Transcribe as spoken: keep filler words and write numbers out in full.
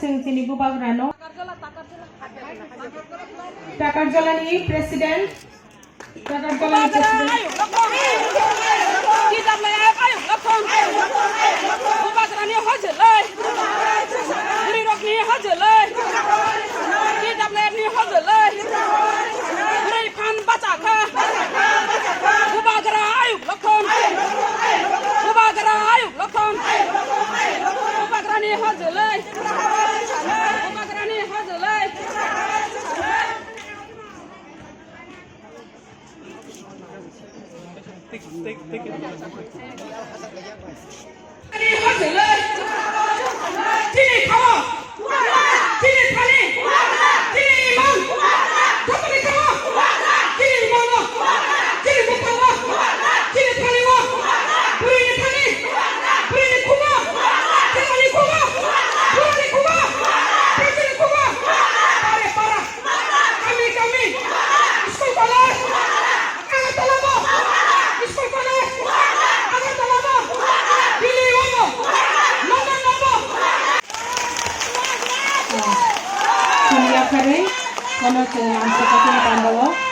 Chwng chini bubagrano. Takarjalani president, Takarjalani president. Bubagrani hojolai. Bwrwirokni hojolai. T W F ni hojolai. Bwrwi phan bachakha. Bubagra ayuk lokhon. Bubagra ayuk lokhon. Bubagrani hojolai. Bubagrani hojolai. Kami, kami. School college. Agartala bo. School college. Agartala bo. Delhi o bo. London o bo. Chini yaphari, kono chwng ang sakatini tanda o.